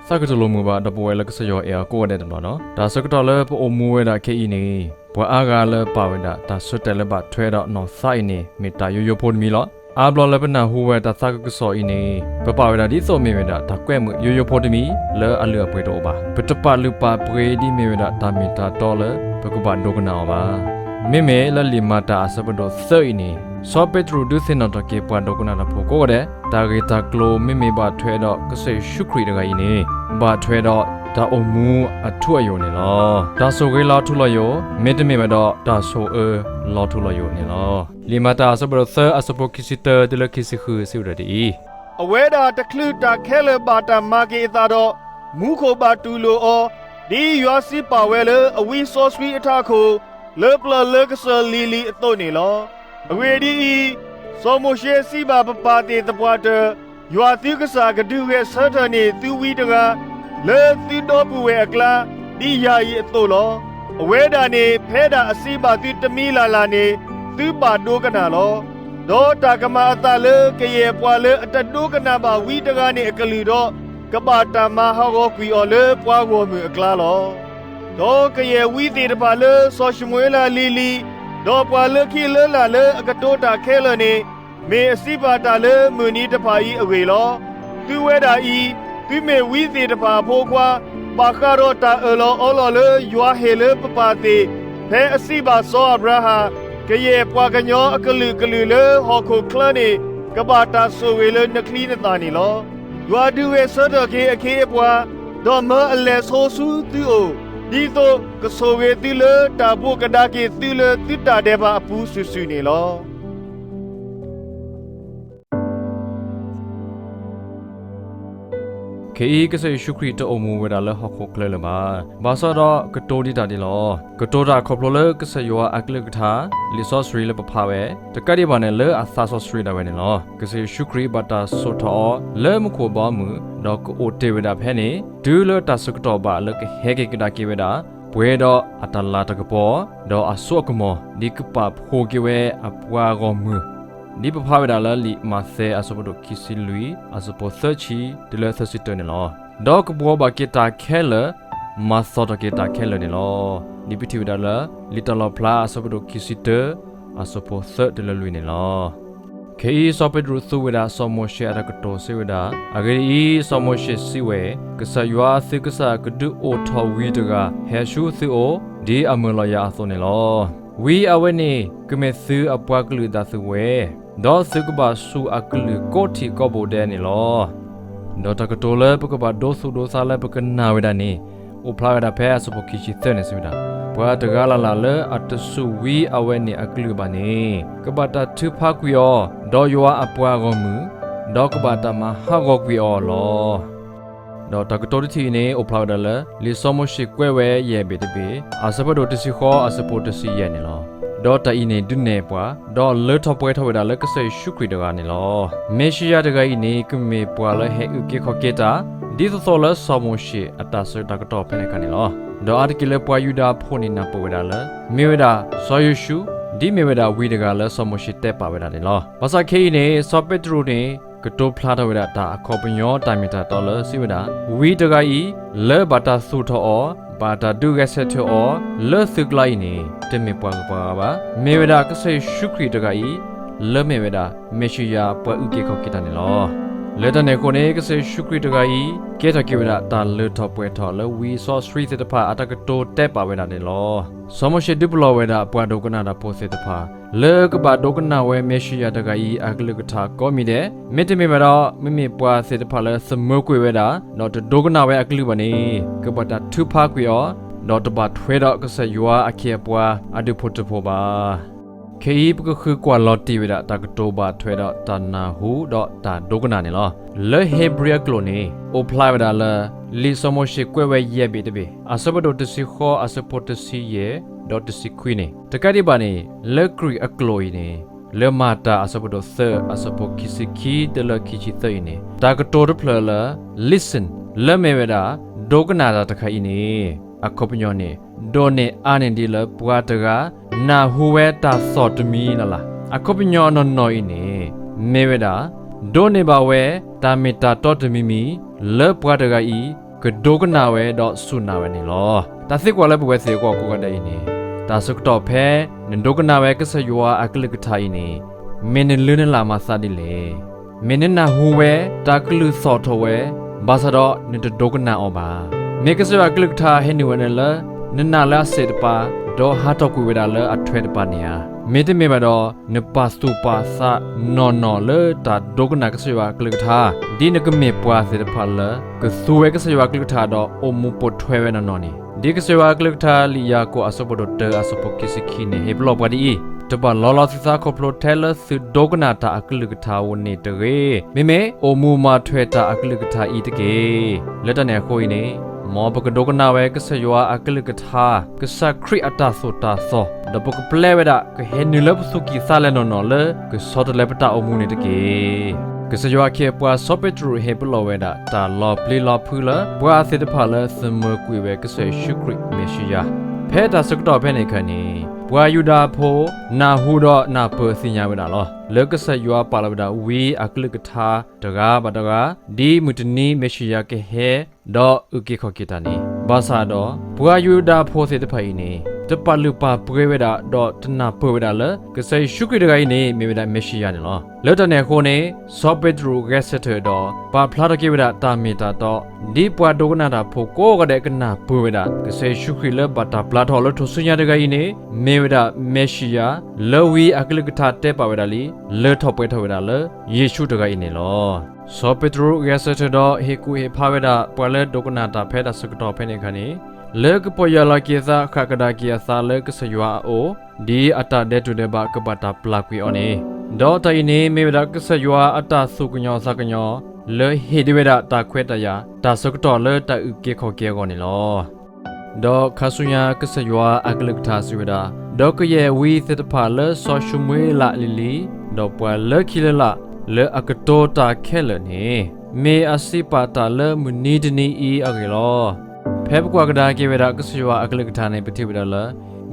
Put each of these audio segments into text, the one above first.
သးကတိၤလိာ်မုာ်ဘၣ်ဒီပုၢ်ဝဲၢ်လၢကစၢ်ယွၤအဲၣ်အီၤကိးဂၤဒဲးတဘျီဒီး, တၢ်ဆၢကတီၢ်လၢပအိၣ်မူဝဲဒၣ်ခဲအံၤန့ၣ်, ပှၤအါဂၤလၢပာ်ဝဲဒၣ်တၢ်ဆၢတဲာ်လၢဘၣ်ထွဲဒီးနီၢ်သးအံၤန့ၣ် မ့ၢ်တၢ်ယိယိဖိတမံၤလီၤ. အါဘျီလၢပနၢ်ဟူဝဲတၢ်သးခုကစီၣ်အံၤန့ၣ်, ပပာ်ဝဲဒၣ်ဒ်သိးမ့ၢ်ဝဲဒၣ်တၢ်ကွဲမုာ်ယိယိဖိတမံၤလၢအလုၢ်အပှ့ၤတအိၣ်ဘၣ်. ပတပာ်လုၢ်ပာ်ပှ့ၤဒ်မ့ၢ်ဝဲဒၣ်တၢ်မ့ၢ်တၢ်တီလၢပကဘၣ်ဒိကနၣ်အီၤဘၣ်. မ့မ့ၢ်လၢလံာ်မၤတၢ်အဆၢဖးဒိၣ်သၢအံၤန့ၣ်, စီၤပ့းတရူးဒုးသ့ၣ်နီၣ်ထီၣ်က့ၤပှၤဒိကနၣ်တၢ်ဖိကိးဂၤဒဲး, တၢ်ဂ့ၢ်တၢ်ကျိၤမ့မ့ၢ်ဘၣ်ထွဲဒီးကစၢ်ယ့ၣ်ၡူးခရံာ်တဂၤအံၤန့ၣ်, ဘၣ်ထွဲဒီးတၢ်အိၣ်မူအထူအယိာ်န့ၣ်လီၤ. တၢ်ဆိၣ်ဂ့ၤလီၤထူလီၤယိာ်, မ့တမ့ၢ်ဘၣ်ဒီးတၢ်ဆိၣ်အၢလီၤထူလီၤယိာ်န့ၣ်လီၤ. လံာ်မၤတၢ်အဆၢဖးဒိၣ်သၢအဆၢဖိခံဆံတၢတုၤလၢခံဆံဃုစံးဝဲဒၣ်ဒ်အံၤ, အဝဲဒၣ်တချုးတၢ်ခဲလၢာ်ဘၣ်တၢ်မၤက့ၤအသးဒီး, မူခိၣ်ဘၣ်တူၢ်လိာ်အီၤ, ဒ်ယွၤစံးပာ်ဝဲလၢအဝံစီဆှံအထးခိၣ်, လၢပျၢၤလၢကစၢၢ်လံၤလံၤအသိးန့ၣ်လီၤ. အဂ့ၢ်ဒ်အံၤ, စီၤမိၤၡ့စံးဘၣ်ပပၢ်သ့ၣ်သပှၢ်တၢၢ်, ယွၤသုကစၢ်ကဒုးဂဲၤဆၢထၢၣ်န့ၢ်သုဝံတဂၤ လၢသုဒီပုၢ်ဝဲၢ်အကျါ, ဒ်ယၤအံၤအသိးလီၤ. အဝဲဒၣ်န့ၣ် ဖဲဒၣ်အစံးဘၣ်သုတမံၤလၢ်လၢ်န့ၣ်, သုဘၣ်ဒိကနၣ်လီၤ. ဒီးတၢ်ကမၤအသးလၢကယဲၢ်ပှၤလၢအတဒိကနၣ်ဘၣ်ဝံတဂၤန့ၣ်အကလုၢ်ဒီး, ကဘၣ်တၢ်မၤဟးဂီၤကွံာ်အီၤလၢပှၤဂီၢ်မုၢ်အကျါလီၤ. ဒီးကယဲၢ်ဝံသ့ၣ်တဖၣ်လၢစီၤၡမူၤအ့လးလံၤလံၤ, ဒီးပှၤလၢခံလၢလာ်လၢအကတိၤတၢ်ခဲလၢာ်န့ၣ်, မ့ၢ်အစံးဘၣ်တၢ်လၢမုၢ်နံၤတဖၣ်အံၤအဂ့ၢ်လီၤ. သုဝဲဒၣ်အံၤ, သုမ့ၢ်ဝံသ့ၣ်တဖၣ်အဖိခွါ, ဘၣ်ဃးဒီးတၢ်အၢၣ်လီၤအီလီၤလၢယွၤဟ့ၣ်လၢပပၢ်သ့ၣ်, ဖဲအစံးဘၣ်စီၤအၤဘြၤဟၣ်, ကယဲၢ်ပှၤကညီအကလုာ်ကလုာ်လၢဟီၣ်ခိၣ်ချၢန့ၣ်, ကဘၣ်တၢ်ဆိၣ်ဂ့ၤလၢနချံနသၣ်န့ၣ်လီၤ. ယွၤဒုးဂဲၤဆၢထၢၣ်က့ၤအခ့အပှၤ, ဒီးမၢအလဲၤဆိဆူသုအိၣ်, ဒ်သိးကဆိၣ်ဂ့ၤသုလၢတၢ်ဘိးကဒါက့ၤသုလၢသုတၢ်ဒဲးဘးအပူၤစုာ်စုာ်န့ၣ်လီၤ. ခဲအံၤကစၢ်ယ့ၣ်ၡူးခရံာ်တအိၣ်မူဝဲဒၣ်လၢဟီၣ်ခိၣ်ချၢလၢၤဘၣ်. ဘၣ်ဆၣ်ဒီးကတိၤဒံးတၢ်ဒ်လီၤ. ကတိၤတၢ်ခီဖျိလၢကစၢ်ယွၤအကလုၢ်ကထါ, လံာ်စီဆှံလၢပဖးဝဲ, တကးဒံးဘၣ်န့ၣ် လၢအသးစီဆှံဒၣ်ဝဲန့ၣ်လီၤ. ကစၢ်ယ့ၣ်ၡူးခရံာ်ဘၣ်တၢ်ဆိၣ်ထီၣ်အီၤလၢမူခိၣ်ဘီမုၢ်, ဒီးကအိၣ်တ့ၢ်ဝဲဒၣ်ဖဲန့ၣ်, တုၤလၢတၢ်ဆၢကတီၢ်ဘၣ်လၢကဟဲက့ၤကဒါက့ၤဝဲဒၣ်, ပှဲၤဒီးအတၢ်လၤတၢ်ကပီၤ, ဒီးအစိအကမီၤ, ဒ်ကပာ်ဖှိၣ်က့ၤဝဲအပှၤဂီၢ်မုၢ်, ဒ်ပဖးဝဲဒၣ်လၢလံာ်မးသဲအဆၢဖးဒိၣ်ခံဆံလွံၢ်, အဆၢဖိသၢဆံတုၤလၢသၢဆံတၢန့ၣ်လီၤ. ဒီးကဘှီဘၣ်က့ၤတၢ်ခဲလၢာ်, မၤသီထီၣ်က့ၤတၢ်ခဲလၢာ်န့ၣ်လီၤ. ဒ်ပထံၣ်ဝဲဒၣ်လၢ လံာ်တၢ်လီၣ်ဖျါအဆၢဖးဒိၣ်ခံဆံတၢ, အဆၢဖိသၢတုၤလၢလွံၢ်န့ၣ်လီၤ. ခဲအံၤစီၤပ့းတရူးသူဝဲဒၣ်စီၤမိၤၡ့အတၢ်ကတိၤစံးဝဲဒၣ်, အဂ့ၢ်ဒ်အံၤ, စီၤမိၤၡ့စံးဝဲ, ကစၢ်ယွၤသုကစၢ်ကဒုးအိၣ်ထီၣ်ဝံတဂၤဟဲဆူသုအိၣ်, ဒ်အမၢလီၤယၤအသိးန့ၣ်လီၤ. ဝံအဝဲန့ၣ်ကမ့ၢ်သုအပှၤကလုာ်ဒၣ်သုဝဲ, ဒီးသုကဘၣ်စူၢ်အကလုၢ်ကိးထံကိးဘိဒဲးန့ၣ်လီၤ. ဒီးတၢ်ကတိၤလၢပကဘၣ်ဒိသူၣ်ဒိသးလၢပကနၣ်ဝဲဒၣ်န့ၣ်, အိၣ်ဖျါဝဲဒၣ်ဖဲအဆၢဖိခံဆံသၢန့ၣ်စံးဝဲဒၣ်, ပှၤတဂၤလၢ်လၢ်လၢအတစူၢ်ဝံအဝဲန့ၣ်အကလုၢ်ဘၣ်န့ၣ်, ကဘၣ်တၢ်ထုးဖးကွံာ်အီၤ, ဒီးယွၤအပှၤဂီၢ်မုၢ်, ဒီးကဘၣ်တၢ်မၤဟးဂီၤကွံာ်အီၤလီၤ. ဒီးတၢ်ကတိၤတထံၣ်အံၤန့ၣ် အိၣ်ဖျါဝဲဒၣ်လၢ လံာ်စီၤမိၤၡ့ကွဲးဝဲယဲၢ်ဘ့ၣ်တဘ့ၣ်, အဆၢဖးဒိၣ်တဆံဃိး အဆၢဖိတဆံယဲၢ်န့ၣ်လီၤ. ဒီးတၢ်အံၤန့ၣ်ဒုးနဲၣ်ပှၤ, ဒီးလၢထီၣ်ပှဲၤထီၣ်ဝဲဒၣ်လၢကစၢ်ယ့ၣ်ၡူးခရံာ်တဂၤန့ၣ်လီၤ. မ့ၣ်ၡံယၤတဂၤအံၤန့ၣ် ကမ့ၢ်ပှၤလၢဟဲအုၣ်က့ၤခီၣ်က့ၤတၢ်, ဒ်သိးသိးလၢစီၤမိၤၡ့အတၢ်ဆၢတၢ်ကတီၢ်ဖဲန့ၣ်အခါန့ၣ်လီၤ. ဒီးအါတက့ၢ်လၢပှၤယူဒၤဖိန့ၣ်နၢ်ပၢၢ်ဝဲဒၣ်လၢ မ့ၢ်ဝဲဒၣ်စီၤယိၤၡူး, ဒ်မ့ၢ်ဝဲဒၣ်ဝံတဂၤလၢစီၤမိၤၡ့တဲပာ်ဝဲဒၣ်န့ၣ်လီၤ. ဘၣ်ဆၣ်ခဲအံၤန့ၣ် စီၤပ့းတရူးန့ၣ် ကတိၤဖျါထီၣ်ဝဲဒၣ်တၢ်အခီပညီတၢ်မ့ၢ်တၢ်တီလၢစံးဝဲဒၣ်, ဝံတဂၤအံၤ လၢဘၣ်တၢ်သူၣ်ထီၣ်အီၤ, ဘၣ်တၢ်ဒုးဂဲၤဆၢထၢၣ်အီၤလၢသုကျါအံၤန့ၣ် တမ့ၢ်ပှၤဂၤပှၤဂၤဘၣ်, မ့ၢ်ဝဲဒၣ်ကစၢ်ယ့ၣ်ၡူးခရံာ်တဂၤအံၤ လၢမ့ၢ်ဝဲဒၣ်မ့ၣ်ၡံယၤပှၤအုၣ်က့ၤခီၣ်က့ၤတၢ်န့ၣ်လီၤ. လၢတၢ်န့ၣ်အဃိန့ၣ် ကစၢ်ယ့ၣ်ၡူးခရံာ်တဂၤအံၤ ကဲထီၣ်က့ၤဝဲဒၣ်တၢ်လၢထီၣ်ပှဲၤထီၣ်လၢဝံစီဆှံသ့ၣ်တဖၣ်အတၢ်ကတိၤတဲပာ်ဝဲဒၣ်န့ၣ်လီၤ. စီၤမိၤၡ့ဒုးပလီၢ်ဝဲဒၣ်ပှၤဒိကနၣ်တၢ်ဖိသ့ၣ်တဖၣ် လၢကဘၣ်ဒိကနၣ်ဝဲမ့ၣ်ၡံယၤတဂၤအံၤအကလုၢ်ကထါကိးမံၤဒဲး, မ့တမ့ၢ်ဘၣ်ဒီး မ့မ့ၢ်ပှၤသ့ၣ်တဖၣ်လၢသမၢကွံာ်ဝဲဒၣ် ဒီးတဒိကနၣ်ဝဲအကလုၢ်ဘၣ်န့ၣ် ကဘၣ်တၢ်ထုးဖးကွံာ်အီၤ, ဒီးတဘၣ်ထွဲဒီးကစၢ်ယွၤအခ့အပှၤအဒူၣ်ဖိထၢဖိဘၣ်. ခဲအံၤပကဃုကွၢ်လီၤတံၢ်ဝဲဒၣ်တၢ်ကတိၤဘၣ်ထွဲဒီးတၢ်နၢ်ဟူဒီးတၢ်ဒိကနၣ်န့ၣ်လီၤ. လၢဧ့ၤဘြံၤအကျိာ်န့ၣ် အိၣ်ဖျါဝဲဒၣ်လၢ လံာ်စီၤမိၤၡ့ကွဲးဝဲယဲၢ်ဘ့ၣ်တဘ့ၣ်, အဆၢဖးဒိၣ်တဆံဃိး အဆၢဖိတဆံယဲၢ် ဒီးတဆံခွံန့ၣ်, တကးဒံးဘၣ်န့ၣ် လၢကရံၣ်အကျိာ်အံၤန့ၣ် လၢမၤတၢ်အဆၢဖးဒိၣ်သၢ အဆၢဖိခံဆံခံတုၤလၢခံဆံသၢအံၤန့ၣ် တၢ်ကတိၤတဖျၢၣ်လၢ listen လၢမ့ၢ်ဝဲဒၣ် ဒိကနၣ်တၢ်တခါအံၤန့ၣ် အခီပညီန့ၣ် ဒိးန့ၢ်အါန့ၢ်ဒ်လၢပှၤတဂၤ နၢ်ဟူဝဲတၢ်သီၣ်တမံၤလၢ်လၢ်. အခီပညီအနီၢ်နီၢ်အံၤန့ၣ် မ့ၢ်ဝဲဒၣ် ဒိးန့ၢ်ဘၣ်ဝဲ တၢ်မ့ၢ်တၢ်တီတမံၤမံၤ လၢပှၤတဂၤအံၤ ကဒိကနၣ်ဝဲဒီးစူၢ်နာ်ဝဲန့ၣ်လီၤ. တၢ်သံကွၢ်လၢပဝဲသ့ၣ်အဂီၢ်ကိးဂၤဒဲးအံၤန့ၣ်, တၢ်ဆၢကတီၢ်ဖဲနဒိကနၣ်ဝဲကစၢ်ယွၤအကလုၢ်ကထါအံၤန့ၣ်, မ့ၢ်နလုၢ်နလၢ်မၤသးဒ်လဲၣ်. မ့ၢ်နနၢ်ဟူဝဲ, တၢ်ကလုၢ်သီၣ်ထီၣ်ဝဲ, ဘၣ်ဆၣ်ဒီးနတဒိကနၣ်အီၤဘၣ်. မ့ၢ်ကစၢ်ယွၤအကလုၢ်ကထါဟဲနုာ်ဝဲန့ၣ်လၢ နနာ်လၢအစဲးတပၤ, ဒီးဟးထီၣ်ကွံာ်ဝဲဒၣ်လၢအထွဲတပၤန့ၣ်ဧါ. မ့တမ့ၢ်ဘၣ်ဒီး နပာ်သူၣ်ပာ်သးနီၢ်နီၢ်လၢတၢ်ဒိကနၣ်ကစၢ်ယွၤအကလုၢ်ကထါ, ဒ်နကမ့ၢ်ပှၤသ့ၣ်တဖၣ်လၢ ကသူဝဲကစၢ်ယွၤအကလုၢ်ကထါဒီးအိၣ်မူပိာ်ထွဲဝဲနီၢ်နီၢ်န့ၣ်, ဒ်ကစၢ်ယွၤအကလုၢ်ကထါလံာ်ယၤကိာ်အဆၢဖိတၢအဆၢဖိခံဆံခံန့ၣ် ဟ့ၣ်ပလီၢ်ပှၤဒ်အံၤ, တဘၣ်လီၤလီၤသုသးခီဖျိထဲလၢသုဒိကနၣ်တၢ်အကလုၢ်ကထါအအိၣ်န့ၣ်တဂ့ၤ, မ့မ့ၢ်အိၣ်မူမၤထွဲတၢ်အကလုၢ်ကထါအံၤတက့ၢ်. လၢတၢ်န့ၣ်အဃိအံၤန့ၣ်, မ်ပကဒိကနၣ်ဝဲကစၢ်ယွၤအကလုၢ်ကထါ, ကစၢ်ခရံာ်အတၢ်သိၣ်တၢ်သီ, ဒီးပကပျဲဝဲဒၣ်ကဟဲနုာ်လၢပသူၣ်ကံၢ်သးလဲနီၢ်နီၢ်လၢ ကဆီတလဲပတၢ်အိၣ်မူန့ၣ်တက့ၢ်. ကစၢ်ယွၤအခ့အပှၤစီၤပ့းတရူးဟ့ၣ်ပလီၢ်ဝဲဒၣ် တၢ်လီၤပျံၤလီၤဖုးလၢ ပှၤသ့ၣ်တဖၣ်လၢသမၢကွံာ်ဝဲကစၢ်ယ့ၣ်ၡူးခရံာ်မ့ၣ်ၡံယၤ, ဖဲတၢ်ဆၢကတီၢ်ဖဲန့ၣ်အခါန့ၣ်, ပှၤယူဒၤဖိ နၢ်ဟူဒီးနၢ်ပၢၢ်သ့ၣ်ညါဝဲဒၣ်လီၤ. လၢကစၢ်ယွၤပာ်လီၤဝဲဒၣ်ဝံအကလုၢ်ကထါတဂၤဘၣ်တဂၤ, ဒ်မုၢ်တနံၤမ့ၣ်ၡံယၤကဟဲ ဒီးအုၣ်က့ၤခီၣ်က့ၤတၢ်န့ၣ်, ဘၣ်ဆၣ်ဒီး ပှၤယူဒၤဖိသ့ၣ်တဖၣ်အံၤန့ၣ် တပာ်လုၢ်ပာ်ပှ့ၤဝဲဒၣ် ဒီးတနၢ်ပၢၢ်ဝဲဒၣ်လၢ ကစၢ်ယ့ၣ်ၡူးခရံာ်တဂၤအံၤန့ၣ် မ့ၢ်ဝဲဒၣ်မ့ၣ်ၡံယၤန့ၣ်လီၤ. လၢတၢ်န့ၣ်အဃိန့ၣ်, စီၤပ့းတရူးဂဲၤဆၢထၢၣ်ဒီး ပာ်ဖျါထီၣ်က့ၤဝဲဒၣ်တၢ်မ့ၢ်တၢ်တီ, ဒ်ပှၤဒိကနၣ်တၢ်ဖိကိးဂၤဒဲးကနၢ်ပၢၢ်ဝဲဒၣ် ကစၢ်ယ့ၣ်ၡူးခရံာ်လၢဘၣ်တၢ်ပျၢ်ထီၣ်လၢထူၣ်စုညါတဂၤအံၤန့ၣ် မ့ၢ်ဝဲဒၣ်မ့ၣ်ၡံယၤ လၢဝံအကလုၢ်ကထါတဲပာ်ဝဲဒၣ်လံ, လၢထီၣ်ပှဲၤထီၣ်ဝဲဒၣ်လၢ ယ့ၣ်ၡူးတဂၤအံၤန့ၣ်လီၤ. စီၤပ့းတရူးဂဲၤဆၢထၢၣ်ဒီးဟ့ၣ်ကူၣ်ဟ့ၣ်ဖးဝဲဒၣ် ပှၤလၢဒိကနၣ်တၢ်ဖဲတၢ်ဆၢကတီၢ်ဖဲန့ၣ်အခါန့ၣ်, လၢကပီၢ်ယၢ်လီၤက့ၤအသး ဃၣ်ကဒါက့ၤအသးလၢကစၢ်ယွၤအအိၣ်, ဒ်အတၢ်ဒဲးတူၢ်ဒဲးဘးကဘၣ်တၢ်ပျၢ်ကွံာ်အီၤန့ၣ်, ဒီးတၢ်အံၤန့ၣ် မ့ၢ်ဝဲဒၣ်ကစၢ်ယွၤအတၢ်သူၣ်ကညီၤသးကညီၤ လၢဟ့ၣ်ဒံးဝဲဒၣ်တၢ်ခွဲးတၢ်ယာ် တၢ်ဆၢကတီၢ်လၢတၢ်အုၣ်က့ၤခီၣ်က့ၤအဂီၢ်န့ၣ်လီၤ. ဒီးခါဆူညါကစၢ်ယွၤအကလုၢ်ကထါစံးဝဲဒၣ်, ဒီးကယဲၢ်ဝံသ့ၣ်တဖၣ်လၢစီၤၡမူၤအ့လးလံၤလံၤ, ဒီးပှၤလၢခံလၢလာ် လၢအကတိၤတၢ်ခဲလၢာ်န့ၣ်, မ့ၢ်အစံးပာ်တၢ်လၢမုၢ်နံၤတနံၤအံၤအဂ့ၢ်လီၤ. ဖဲပကွၢ်ကဒါက့ၤဝဲဒၣ်ကစၢ်ယွၤအကလုၢ်ကထါန့ၣ် ပထံၣ်ဝဲဒၣ်လၢ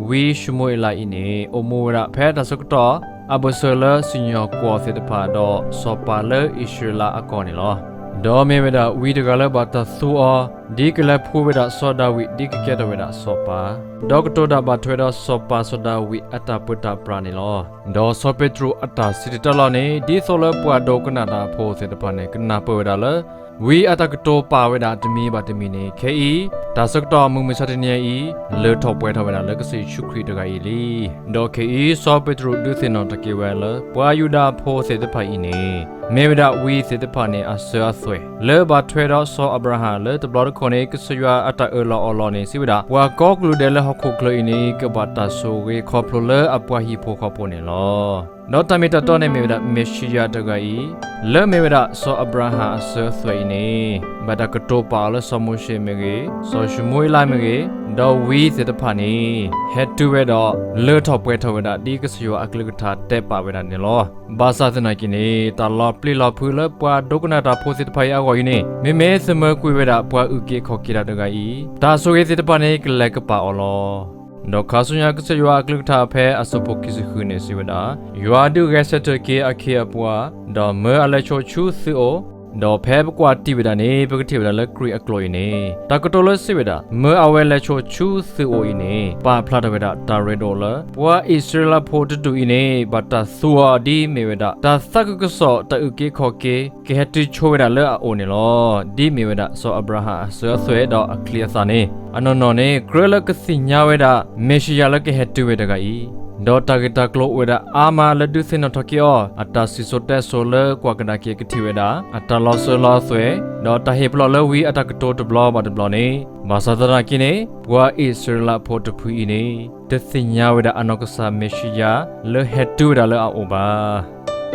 ဝံၡမူၤအ့လးအံၤန့ၣ် အိၣ်မူဝဲဒၣ်ဖဲတၢ်ဆၢကတီၢ် အဘၢၣ်စၢၤလၢစံၣ်ညီၣ်ကွီၢ်သ့ၣ်တဖၣ် ဒီးစီၤပၤလၢအံၣ်စရ့လးအကီၢ်န့ၣ်လီၤ. ဒီးမ့ၢ်ဝဲဒၣ်ဝံတဂၤလၢဘၣ်တၢ်သူအီၤ ဒ်ကလဲၤဖှူဝဲဒၣ်စီၤဒၤဝံး ဒ်ကကဲထီၣ်ဝဲဒၣ်စီၤပၤ, ဒီးကတိၤတၢ်ဘၣ်ထွဲဒီးစီၤပၤစီၤဒၤဝံးအတၢ်ပၢတၢ်ပြးန့ၣ်လီၤ. ဒီးစီၤပ့းတရူးအတၢ်စံးတၢ်တဲလီၤန့ၣ် ဒ်သိးလၢပှၤဒိကနၣ်တၢ်ဖိသ့ၣ်တဖၣ်န့ၣ် ကနၢ်ပၢၢ်ဝဲဒၣ်လၢ ဝံအတၢ်ကတိၤပာ်ဝဲဒၣ်တမံၤဘၣ်တမံၤန့ၣ် ခဲအံၤ တၢ်ဆၢကတီၢ်မုၢ်မဆါတနံၤအံၤ လၢထီၣ်ပှဲၤထီၣ်ဝဲဒၣ်လၢကစၢ်ယ့ၣ်ၡူးခရံာ်တဂၤအံၤလံ. ဒီးခဲအံၤ စီၤပ့းတရူးဒုးသ့ၣ်နီၣ်ထီၣ်က့ၤဝဲလၢ ပှၤယူဒၤဖိသ့ၣ်တဖၣ်အံၤန့ၣ် မ့ၢ်ဝဲဒၣ်ဝံသ့ၣ်တဖၣ်န့ၣ် အစၢၤအသွဲၣ် လၢဘၣ်ထွဲဒီးစီၤအၤဘြၤဟၣ်လၢတဘျီတခီၣ်န့ၣ် ကစၢ်ယွၤအတၢ်အၢၣ်လီၤအီလီၤန့ၣ် စံးဝဲဒၣ် ပှၤကိးကလုာ်ဒဲးလၢဟီၣ်ခိၣ်ချၢအံၤန့ၣ် ကဘၣ်တၢ်ဆိၣ်ဂ့ၤခီဖျိလၢအပှၤဟံၣ်ဖိဃီဖိန့ၣ်လီၤ. ဒီးတၢ်မ့ၢ်တၢ်တီန့ၣ်မ့ၢ်ဝဲဒၣ် မ့ၣ်ၡံယၤတဂၤအံၤ လၢမ့ၢ်ဝဲဒၣ်စီၤအၤဘြၤဟၣ်အစၢၤအသွဲၣ်အံၤန့ၣ် ဘၣ်တၢ်ကတိၤပာ်အီၤလၢစီၤမိၤၡ့မ့ၢ်ဂ့ၤ, စီၤၡမူၤအ့လးမ့ၢ်ဂ့ၤ, ဒီးဝံသ့ၣ်တဖၣ်န့ၣ် ဟဲတုၤဝဲဒီး လၢထီၣ်ပှဲၤထီၣ်ဝဲဒၣ်ဒ်ကစၢ်ယွၤအကလုၢ်ကထါတဲပာ်ဝဲဒၣ်န့ၣ်လီၤ. ဘၣ်ဆၣ်သနာ်က့န့ၣ် တၢ်လီၤပျံၤလီၤဖုးလၢပှၤဒိကနၣ်တၢ်ဖိသ့ၣ်တဖၣ်အံၤအဂီၢ်အံၤန့ၣ် မ့မ့ၢ်သမၢကွံာ်ဝဲဒၣ်ပှၤအုၣ်က့ၤခီၣ်က့ၤတၢ်တဂၤအံၤ တၢ်ဆိၣ်ဂ့ၤသ့ၣ်တဖၣ်န့ၣ် ကလဲၤကပာ်အီၤလီၤ. ဒီးခါဆူညါကစၢ်ယွၤအကလုၢ်ကထါဖဲအဆၢဖိခံဆံဃုန့ၣ် စံးဝဲဒၣ်, ယွၤဒုးဂဲၤဆၢထၢၣ်က့ၤအခ့အပှၤ, ဒီးမၢအလဲၤဆိဆူသုအိၣ်, ဒီးဖဲပကွၢ်တံၢ်ဝဲဒၣ်န့ၣ် ပကထံၣ်ဝဲဒၣ်လၢခရံာ်အကျိာ်အံၤန့ၣ် တၢ်ကတိၤလၢစံးဝဲဒၣ် မၢအဝဲလဲၤဆိဆူသုအိၣ်အံၤန့ၣ် ပာ်ဖျါထီၣ်ဝဲဒၣ်တၢ်ရ့ဒိၣ်လၢ ပှၤအံၣ်စရ့လးဖိတဒူၣ်အံၤန့ၣ် ဘၣ်တၢ်သူအီၤဒ်မ့ၢ်ဝဲဒၣ် တၢ်သးခုကစီၣ်တၢ်အုၣ်က့ၤခီၣ်က့ၤ ကဟဲတုၤဆိဝဲဒၣ်လၢအအိၣ်န့ၣ်လီၤ. ဒ်မ့ၢ်ဝဲဒၣ်စီၤအၤဘြၤဟၣ်အစၢၤအသွဲၣ်ဒီးအချံအသၣ်န့ၣ် အနီၢ်နီၢ်န့ၣ် ကြၢးလၢကသ့ၣ်ညါဝဲဒၣ် မ့ၣ်ၡံယၤလၢကဟဲတုၤဝဲတဂၤအံၤ, ဒီးတၢ်ဂ့ၢ်တၢ်ကျိၤအိၣ်ဝဲဒၣ်အါမးလၢဒုးသ့ၣ်နီၣ်ထီၣ်က့ၤအီၤ အတၢ်စံၣ်စိၤတဲစိၤလၢကွၢ်ကဒါက့ၤကထံၣ်ဝဲဒၣ် အတၢ်လီၤစၢၤလီၤသွဲၣ် ဒီးတၢ်ဟ့ၣ်ပလီၢ်လၢဝံအတၢ်ကတိၤတဘျီဘၣ်တဘျီန့ၣ် ဘၣ်ဆၣ်သနာ်က့န့ၣ် ပှၤအံၣ်စရ့လးဖိတဖုအံၤန့ၣ် တသ့ၣ်ညါဝဲဒၣ်အနီၢ်ကစၢ်မ့ၣ်ၡံယၤ လၢဟဲတုၤဝဲဒၣ်လၢအအိၣ်ဘၣ်.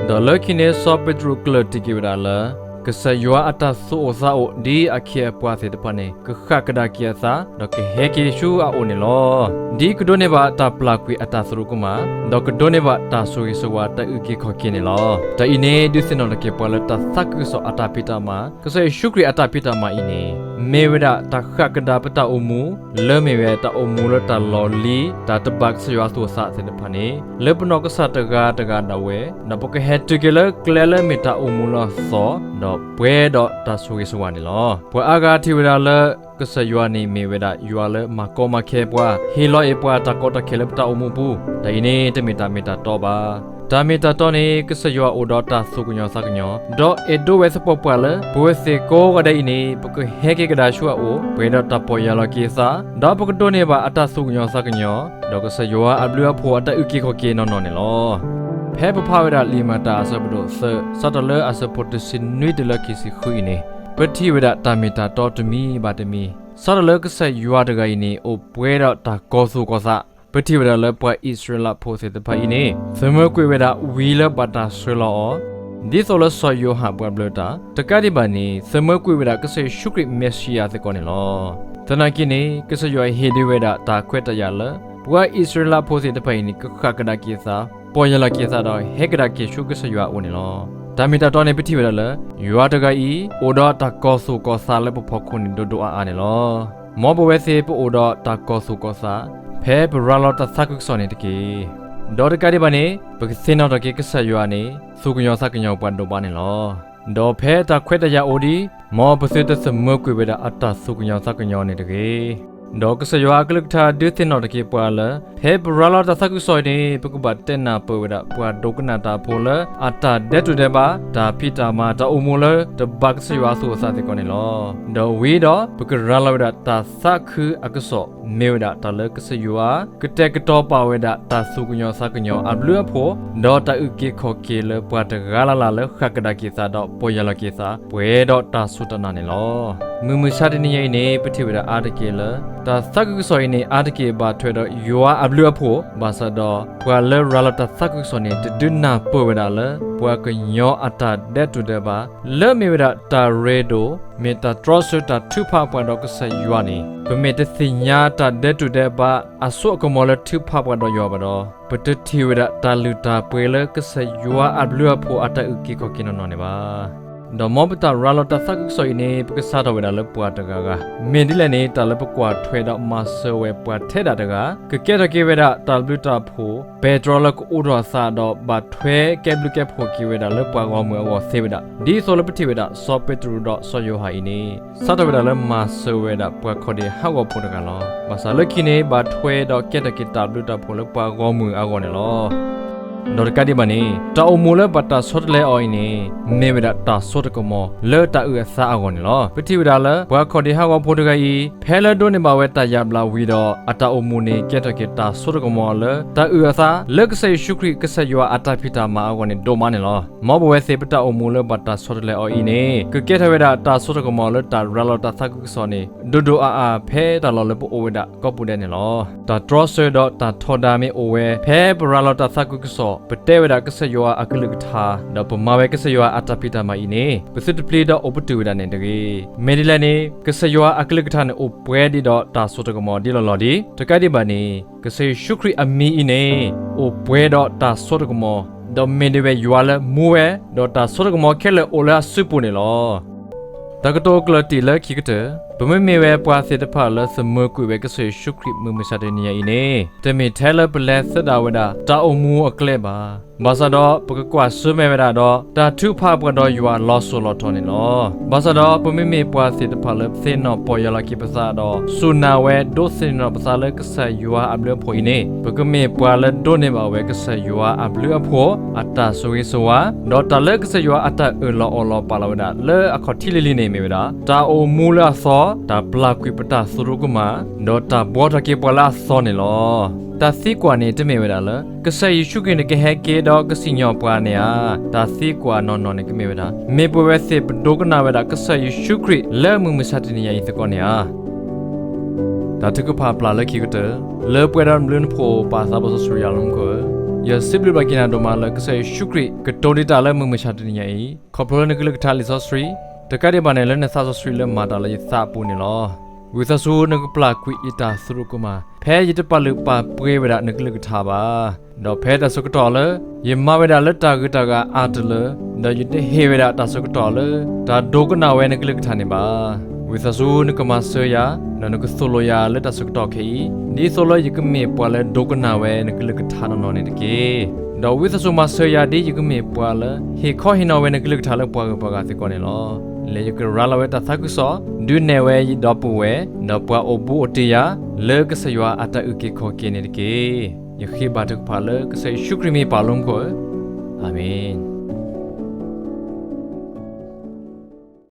ဒီးလၢခံန့ၣ် စီၤပ့းတရူးကျၢၢ်တံၢ်က့ၤဝဲဒၣ်လၢ ကစၢ်ယွၤအတၢ်သူၣ်အိၣ်သးအိၣ် ဒ်အခ့အပှၤသ့ၣ်တဖၣ်န့ၣ် ကဃၣ်ကဒါက့ၤအသး ဒီးကဟဲက့ၤဆူအအိၣ်န့ၣ်လီၤ. ဒ်ကဒိးန့ၢ်ဘၣ်တၢ်ပျၢ်ကွံာ်အတၢ်သရူးကမၣ် ဒီးကဒိးန့ၢ်ဘၣ်တၢ်ဆိၣ်ဂ့ၤဆိၣ်ဝါတၢ်အုၣ်က့ၤခီၣ်က့ၤန့ၣ်လီၤ. တၢ်အံၤန့ၣ် ဒုးသ့ၣ်နီၣ်ထီၣ်က့ၤပှၤလၢတၢ်သးခုကစီၣ်အတၢ်ဖံးတၢ်မၤ ကစၢ်ယ့ၣ်ၡူးခရံာ်အတၢ်ဖံးတၢ်မၤအံၤန့ၣ် မ့ၢ်ဝဲဒၣ်တၢ်ဃၣ်ကဒါပတၢ်အိၣ်မူ လၢမ့ၢ်ဝဲတၢ်အိၣ်မူလၢတၢ်လီၢ်လံၤ တၢ်တဘၣ်ကစၢ်ယွၤအသူၣ်အသးသ့ၣ်တဖၣ်န့ၣ် လၢပနီၢ်ကစၢ်တဂၤတဂၤဒၣ်ဝဲ, ဒီးပကဟဲတုၤက့ၤလၢကျဲလၢမ့ၢ်တၢ်အိၣ်မူလၢအသီ, ဒီးပှဲၤဒီးတၢ်ဆိၣ်ဂ့ၤဆိၣ်ဝါန့ၣ်လီၤ. ပှၤအါဂၤထံၣ်ဝဲဒၣ်လၢ ကစၢ်ယွၤန့ၣ်မ့ၢ်ဝဲဒၣ်ယွၤလၢမၤကီမၤခဲပှၤ, ဟ့ၣ်လီၤအ့ၣ်ပှၤတၢ်ကီတၢ်ခဲလၢပတၢ်အိၣ်မူပူၤ, တၢ်အံၤန့ၣ် တမ့ၢ်တၢ်မ့ၢ်တၢ်တီဘၣ်. တၢ်မ့ၢ်တၢ်တီန့ၣ် ကစၢ်ယွၤအိၣ်ဒီးတၢ်သူၣ်ကညီၤသးကညီၤ, ဒီးအဲၣ်ဒိးဝဲသပှၢ်ပှၢ်လၢ ပဝဲသ့ၣ်ကိးဂၤဒဲးအံၤန့ၣ် ပကဟဲက့ၤကဒါဆူအအိၣ် ပှဲၤဒီးတၢ်ပီၢ်ယၢ်လီၤက့ၤသး, ဒီးပကဒိးန့ၢ်ဘၣ်အတၢ်သူၣ်ကညီၤသးကညီၤ, ဒီးကစၢ်ယွၤအဘျုးအဖှိၣ်အတၢ်အုၣ်က့ၤခီၣ်က့ၤနီၢ်နီၢ်န့ၣ်လီၤ. ဖဲပဖးဝဲဒၣ်လံာ်မၤတၢ်အဆၢဖးဒိၣ်သၢ စးထီၣ်လၢအဆၢဖိတဆံနွံတုၤလၢခံဆံဃုအံၤန့ၣ်, ပထံၣ်ဝဲဒၣ်တၢ်မ့ၢ်တၢ်တီတမံၤဘၣ်တမံၤ, စးထီၣ်လၢကစၢ်ယွၤတဂၤအံၤန့ၣ် အိၣ်ပှဲၤဒီးတၢ်ကီၤသူၣ်ကီၤသး, ပထံၣ်ဝဲဒၣ်လၢပှၤအံၣ်စရ့လးဖိသ့ၣ်တဖၣ်အံၤန့ၣ် သမၢကွံာ်ဝဲဒၣ်ဝံလၢဘၣ်တၢ်ဆှၢလီၤအီၤ, ဒ်သိးလၢစီၤယိၤဟၣ်ပှၤဘျၢတၢ်, တကးဒံးဘၣ်န့ၣ် သမၢကွံာ်ဝဲဒၣ်ကစၢ်ယ့ၣ်ၡူးခရံာ်မ့ၣ်ၡံအၤသ့ၣ်ကီးန့ၣ်လီၤ. သနာ်က့န့ၣ် ကစၢ်ယွၤဟ့ၣ်ဒံးဝဲဒၣ်တၢ်ခွဲးတၢ်ယာ်လၢ ပှၤအံၣ်စရ့လးဖိသ့ၣ်တဖၣ်အံၤန့ၣ် ကဃၣ်ကဒါက့ၤသး, ပီၢ်ယၢ်လီၤက့ၤသးဒီး ဟဲကဒါက့ၤဆူကစၢ်ယွၤအအိၣ်န့ၣ်လီၤ. တၢ်မ့ၢ်တၢ်တီန့ၣ် ပထံၣ်ဝဲဒၣ်လၢ ယွၤတဂၤအံၤ အိၣ်ဒီးတၢ်ကီၤသူၣ်ကီၤသးလၢပဖီခိၣ်န့ၣ် ဒိၣ်ဒိၣ်အါအါန့ၣ်လီၤ. မ်ပဝဲသ့ၣ်ပအိၣ်ဒီးတၢ်ကီၤသူၣ်ကီၤသး ဖဲပရၤလီၤတၢ်သးခုကစီၣ်န့ၣ်တက့ၢ်. ဒီးတကးဒံးဘၣ်န့ၣ် ပကသ့ၣ်နီၣ်ထီၣ်က့ၤကစၢ်ယွၤန့ၣ် သူၣ်ကညီၤသးကညီၤပှၤဒိၣ်မးန့ၣ်လီၤ. ဒီးဖဲတၢ်ခွဲးတၢ်ယာ်အိၣ်ဒံး မ်ပသုတသမၢကွံာ်ဝဲဒၣ်အတၢ်သူၣ်ကညီၤသးကညီၤန့ၣ်တဂ့ၤ. ဒီးကစၢ်ယွၤအကလုၢ်ကထါဒုးသ့ၣ်နီၣ်ထီၣ်က့ၤပှၤလၢ ဖဲပရၤလီၤတၢ်သးခုကစီၣ်အံၤန့ၣ် ပကဘၣ်တဲနၢ်ပၢၢ်ဝဲဒၣ် ပှၤဒိကနၣ်တၢ်ဖိလၢအတၢ်ဒဲးတူၢ်ဒဲးဘး, တၢ်ဖံးတၢ်မၤ, တၢ်အိၣ်မူလၢတဘၣ်ကစၢ်ယွၤအသူၣ်အသးသ့ၣ်ကီးန့ၣ်လီၤ. ဒီးဝံၤဒီး ပကရၤလီၤဝဲဒၣ်တၢ်သးခုအကစီၣ် မ့ၢ်ဝဲဒၣ်တၢ်လၢကစၢ်ယွၤ ကတဲာ်ကတီၤပာ်ဝဲဒၣ်တၢ်သူၣ်ကညီၤသးကညီၤအဘျုးအဖှိၣ်, ဒီးတၢ်အုၣ်က့ၤခီၣ်က့ၤလၢပှၤတဂၤလၢ်လၢ်လၢဃၣ်ကဒါက့ၤသးဒီးပီၢ်ယၢ်လီၤက့ၤသး ပှဲၤဒီးတၢ်စူၢ်တၢ်နာ်န့ၣ်လီၤ. မုၢ်မဆါတနံၤညါအံၤန့ၣ် ပထံၣ်ဝဲဒၣ်အါတက့ၢ်လၢ တၢ်သးခုကစီၣ်အံၤန့ၣ် အါတက့ၢ်ဘၣ်ထွဲဒီးယွၤအဘျုးအဖှိၣ်, ဘၣ်ဆၣ်ဒီး ပှၤလၢရၤလီၤတၢ်သးခုကစီၣ်န့ၣ် တဒုးနၢ်ပၢၢ်ဝဲဒၣ်လၢ ပှၤကညီအတၢ်ဒဲးတူၢ်ဒဲးဘး လၢမ့ၢ်ဝဲဒၣ်တၢ်ရ့ဒိၣ်, မ့ၢ်တၢ်တြီဆၢတၢ်ထုကဖၣ်ပှၤဒီးကစၢ်ယွၤန့ၣ် ပမ့ၢ်တသ့ၣ်ညါတၢ်ဒဲးတူၢ်ဒဲးဘးအစိအကမီၤလၢထုကဖၣ်ပှၤဒီးယွၤဘၣ်ဒီး ပတထံၣ်ဝဲဒၣ်တၢ်လုၢ်တၢ်ပှ့ၤလၢကစၢ်ယွၤအဘျုးအဖှိၣ်အတၢ်အုၣ်က့ၤခီၣ်က့ၤနီၢ်နီၢ်န့ၣ်ဘၣ်. ဒီးမ်ပတၢ်ရၤလီၤတၢ်သးခုကစီၣ်အံၤန့ၣ် ပကစးထီၣ်ဝဲဒၣ်လၢပှၤတဂၤဂၤ, မ့ၢ်ဒ်လဲၣ်န့ၣ် တၢ်လၢပကွၢ်ထွဲဒီးမၤစၢၤဝဲပှၤထဲဒၣ်တဂၤ ကကဲထီၣ်က့ၤဝဲဒၣ်တၢ်ဘျုးတၢ်ဖှိၣ် ပဲတြီလၢကအိၣ်ဒီးအသးဒီး ဘၣ်ထွဲကဲဘျုးကဲဖှိၣ်က့ၤဝဲဒၣ်လၢပှၤဂီၢ်မုၢ်အဂီၢ်သ့ဝဲဒၣ်, ဒ်သိးလၢပထံၣ်ဝဲဒၣ် စီၤပ့းတရူးဒီးစီၤယိၤဟၣ်အံၤန့ၣ် စးထီၣ်ဝဲဒၣ်လၢမၤစၢၤဝဲဒၣ်ပှၤခီၣ်ဒ့ဟးဂီၤဖိတဂၤလီၤ. ဘၣ်ဆၣ်လၢခံန့ၣ် ဘၣ်ထွဲဒီးကဲထီၣ်က့ၤတၢ်ဘျုးတၢ်ဖှိၣ်လၢပှၤဂီၢ်မုၢ်အဂီၢ်န့ၣ်လီၤ. ဒီးတကးဒံးဘၣ်န့ၣ် တၢ်အိၣ်မူလၢဘၣ်တၢ်ဆီတလဲအီၤအံၤန့ၣ် မ့ၢ်ဝဲဒၣ်တၢ်စိတၢ်ကမီၤလၢတၢ်အုၣ်အသးအဂီၢ်န့ၣ်လီၤ. ပထံၣ်ဝဲဒၣ်လၢ ပှၤခီၣ်ဒ့ဟးဂီၤဖိတဂၤအံၤ ဖဲလၢဒိးန့ၢ်ဘၣ်ဝဲတၢ်ယါဘျါဝံၤဒီး အတၢ်အိၣ်မူန့ၣ် ကဲထီၣ်က့ၤတၢ်စိတၢ်ကမီၤလၢတၢ်အုၣ်အသး လၢကစၢ်ယ့ၣ်ၡူးခရံာ်ကစၢ်ယွၤအတၢ်ဖံးတၢ်မၤအဂီၢ်န့ၣ် ဒိၣ်မးန့ၣ်လီၤ. မ်ပဝဲသ့ၣ်ပတၢ်အိၣ်မူလၢဘၣ်တၢ်ဆီတလဲအီၤအံၤန့ၣ် ကကဲထီၣ်ဝဲဒၣ်တၢ်စိတၢ်ကမီၤလၢတၢ်ရၤလီၤတၢ်သးခုကစီၣ်န့ၣ် ဒိၣ်ဒိၣ်အါအါဖဲတၢ်လီၢ်လၢပအိၣ်ဝဲဒၣ်ကိးပူၤဒဲးန့ၣ်လီၤ. တၢ်တြီဆၢဒီးတၢ်ထီဒါမ့ၢ်အိၣ်ဝဲ ဖဲပရၤလီၤတၢ်သးခုကစီၣ် ပတဲဝဲဒၣ်ကစၢ်ယွၤအကလုၢ်ကထါ ဒီးပမၤဝဲကစၢ်ယွၤအတၢ်ဖံးတၢ်မၤအံၤန့ၣ် ပသုတပျံၤဒီးအိၣ်ပတုာ်ဝဲဒၣ်န့ၣ်တဂ့ၤ. မ့ၢ်ဒ်လဲၣ်န့ၣ် ကစၢ်ယွၤအကလုၢ်ကထါန့ၣ် အိၣ်ပှဲၤဒံးဒီးတၢ်စိတၢ်ကမီၤဒ်လီၢ်လီၢ်ဒံး, တကးဒံးဘၣ်န့ၣ် ကစၢ်ယ့ၣ်ၡူးခရံာ်အမံၤအံၤန့ၣ် အိၣ်ပှဲၤဒီးတၢ်စိတၢ်ကမီၤ, ဒီးမ့ၢ်ဒၣ်ဝဲယွၤလၢမူဝဲ, ဒီးတၢ်စိတၢ်ကမီၤခဲလၢာ်အိၣ်လၢအစုပူၤန့ၣ်လီၤ. တၢ်ကတိၤအကျၢၢ်တံၢ်လၢခံကတၢၢ်, ပမ့မ့ၢ်ဝဲပှၤသ့ၣ်တဖၣ်လၢသမၢကွံာ်ဝဲကစၢ်ယ့ၣ်ၡူးခရံာ်မုၢ်မဆါတနံၤညါအံၤန့ၣ် တမ့ၢ်ထဲလၢပလဲၤသဒၣ်ဝဲဒၣ်တၢ်အိၣ်မူအကျဲဘၣ်. ဘၣ်ဆၣ်ဒီးပကကွၢ်ဆၢၣ်မဲာ်ဝဲဒၣ်ဒီး တၢ်ထုကဖၣ်ပှၤဒီးယွၤလီၤစိၤလီၤထီန့ၣ်လီၤ. ဘၣ်ဆၣ်ဒီး ပမ့မ့ၢ်ပှၤသ့ၣ်တဖၣ်လၢသ့ၣ်နီၣ်ပီၢ်ယၢ်လီၤက့ၤပသးဒီး စူၢ်နာ်ဝဲဒိးသန့ၤပသးလၢကစၢ်ယွၤအဘျုးအဖှိၣ်အံၤန့ၣ် ပကမ့ၢ်ပှၤလၢဒိးန့ၢ်ဘၣ်ဝဲကစၢ်ယွၤအဘျုးအဖှိၣ် အတၢ်ဆိၣ်ဂ့ၤဆိၣ်ဝါ ဒီးတၢ်လၢကစၢ်ယွၤအတၢ်အၢၣ်လီၤအီလီၤပာ်လီၤဝဲဒၣ်လၢအခီၣ်ထံးလံၤလံၤန့ၣ်မ့ၢ်ဝဲဒၣ် တၢ်အိၣ်မူလၢအသီ, တၢ်ပျၢ်ကွံာ်ပတၢ်သရူးကမၣ်, ဒီးတၢ်ဘှီထီၣ်က့ၤပှၤလၢအသီန့ၣ်လီၤ. တၢ်သံကွၢ်န့ၣ်တမ့ၢ်ဝဲဒၣ်လၢ ကစၢ်ယ့ၣ်ၡူးခရံာ်န့ၣ်ကဟဲက့ၤဒီးကစံၣ်ညီၣ်ပှၤန့ၣ်ဧါ. တၢ်သံကွၢ်နီၢ်နီၢ်န့ၣ်ကမ့ၢ်ဝဲဒၣ် မ့ၢ်ပဝဲသ့ၣ်ပဒိကနၣ်ဝဲဒၣ်ကစၢ်ယ့ၣ်ၡူးခရံာ်လၢမုၢ်မဆါတနံၤညါအံၤသကိးန့ၣ်ဧါ. တၢ်ထုကဖၣ်အပျၢ်လၢခံကတၢၢ်, လၢပှဲၤဒီးနဘျုးနဖှိၣ်ပၢ်သးစီဆှံယွၤလၢမူခိၣ်ဧၢ, ယစံးဘျုးဘၣ်က့ၤနၤဒိၣ်မးလၢကစၢ်ယ့ၣ်ၡူးခရံာ် ကတိၤဒံးတၢ်လၢမုၢ်မဆါတနံၤညါအံၤ ခီဖျိလၢနကလုၢ်ကထါလံာ်စီဆှံ, တကးဒံးဘၣ်န့ၣ် လၢနသးစီဆှံလၢမၤတၢ်လၢယသးအပူၤန့ၣ်လီၤ. ဝံသးစူၤနကပျၢ်ကွံာ်ယတၢ်သရူးကမၣ် ဖဲယတပာ်လုၢ်ပာ်ပှ့ၤဝဲဒၣ်နကလုၢ်ကထါဘၣ်. ဒီးဖဲတၢ်ဆၢကတီၢ်လၢ ယမၤဝဲဒၣ်လၢတၢ်ဂ့ၤတၢ်ဝါအါတလၢ, ဒီးယတဟ့ၣ်ဝဲဒၣ်တၢ်ဆၢကတီၢ်လၢ တၢ်ဒိကနၣ်ဝဲနကလုၢ်ကထါန့ၣ်ဘၣ်. ဝံသးစူၤနကမၤစၢၤယၤ, ဒီးနကသိၣ်လိယၤလၢတၢ်ဆၢကတီၢ်ခဲအံၤ, ဒ်သိးလၢယကမ့ၢ်ပှၤလၢဒိကနၣ်ဝဲနကလုၢ်ကထါနီၢ်နီၢ်န့ၣ်တက့ၢ်. ဒီးဝံသးစူၤမၤစၢၤယၤဒ်ယကမ့ၢ်ပှၤလၢ ဟ့ၣ်ခီဟ့ၣ်နီၤဝဲနကလုၢ်ကထါလၢပှၤဂုၤပှၤဂၤစ့ၢ်ကီးန့ၣ်လီၤ. လၢယကရၤလီၤဝဲတၢ်သးခုကစီၣ်, ဒုးနဲၣ်ဝဲယဒီပုၢ်ဝဲၢ်, ဒီးပှၤအိၣ်ဘူးအိၣ်တ့ၢ်ယၤ, လၢကစၢ်ယွၤအတၢ်အုၣ်က့ၤခီၣ်က့ၤန့ၣ်တက့ၢ်. ယဃ့ဘါထုကဖၣ်လၢကစၢ်ယ့ၣ်ၡူးခရံာ်မ့ၢ်ပၢ်လၢမူခိၣ်ဧၢ, အၤမ့ၣ်.